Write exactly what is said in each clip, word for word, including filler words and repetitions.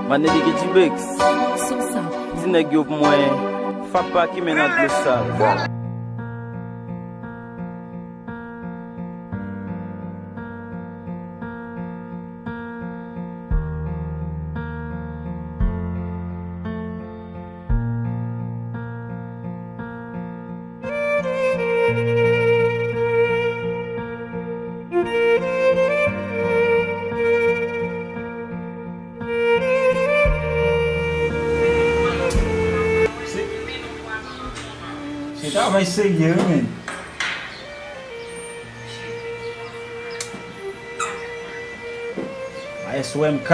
Manege Dibex, di nèg yo pou mwen, Fapa ki men nan dlo sal. Se, se travay serye wi, men. Maestro M K.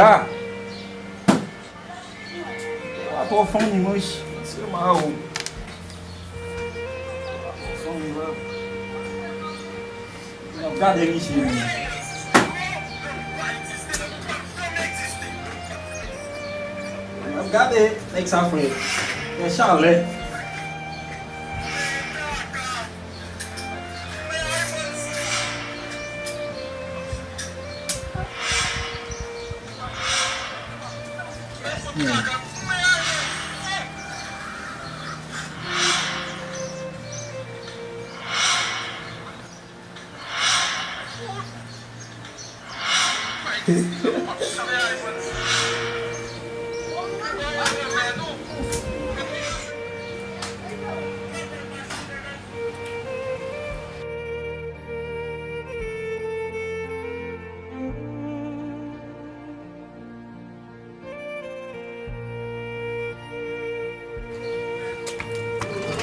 Ou pa twò funny, mwen, se ma ou. Ou pa twò funny, bro. N ap gade misye, men. N ap gade nèg sa, frè. Fè chalè.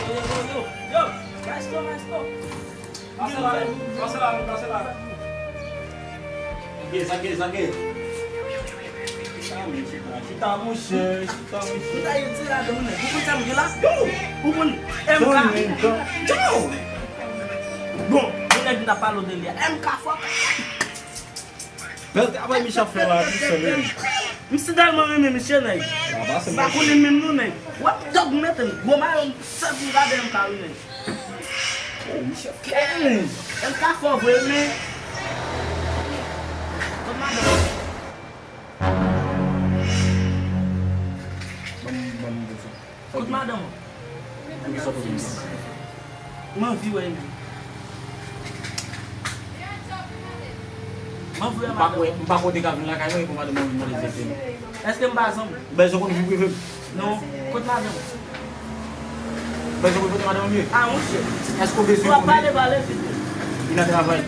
Yo, yo, yo, yo, maestro, maestro. Pase la, pase la, pase la. Sa k ye, sa k ye, sa k ye? Chita, men, chita, chita, monchè, chita, monchè. Chita, yo, chita, yo, men. Ou konn sa m gen la? Yo! Ou konn M K? Yo! Bon, yon nèg m t ap pale w de li a. M K fò. Bèl travay misye ap fè la, tou sèl, wi. M si tèlman renmen misye, nèg. M pa konnen menm non, nèg. W ap dòk mete m gwo mayo, m sèl pou m gade M K wi, nèg. Oh, misye fò, nèg. M K fò vre, men. Kot madanm? Ban m, ban m de sa. Kot madanm ou? Poukisa w pa vin la? M anvi wè li. M anvi wè madanm ou. M pa kwè, m pa kwè w te ka vin lakay mwen epi madanm mwen vin mande egzakteman. Èske m pa zanmi w? Ou bezwen konn vi prive m? Non. Kot madanm ou? Ou bezwen konn kote madanm mwen ye? A, monchè. Èske w bezwen konnen? Si w ap pale, pale vit. Li nan travay.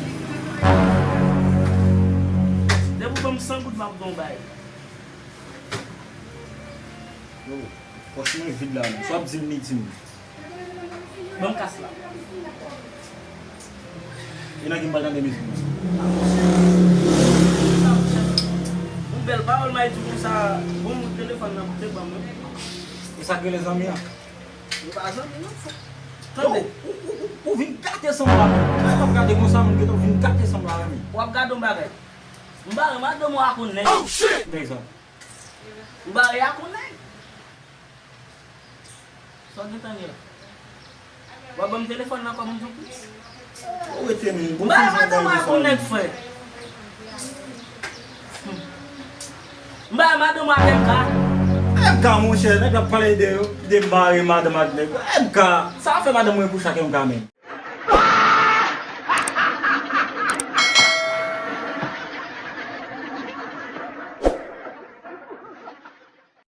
Depi w ban m san goud, m ap ba w bay. Yo, pòch mwen vid la, non. Sa w ap di m, li di m. Ban m kas la. E nan ki m pral tande mizik mwen? Yon bèl pawòl, m a di konsa, bon, moun telefòn nan te ban mwen. E sa k rele zanmi an? Yo pa zanmi, non, frè. Tande. Ou, ou, ou, ou vin gate sanm la, men. Sa w ap gade konsa, moun gentan vin gate sanm la, men. W ap gade yon bagay. M pa renmen madanm ou ak yon nèg. Dèyè sa. M bare ak yon nèg. Sa w gentan ye la? W ap ban m telefòn nan kòm yon konplis? Ou rete menm. M bare madanm ou ak yon nèg, frè. M bare madanm ou ak M K. M K, monchè, nèg la ap pale de, de m bare madanm ak nèg. M K, sa w ap fè madanm mwen pou chak M K menm?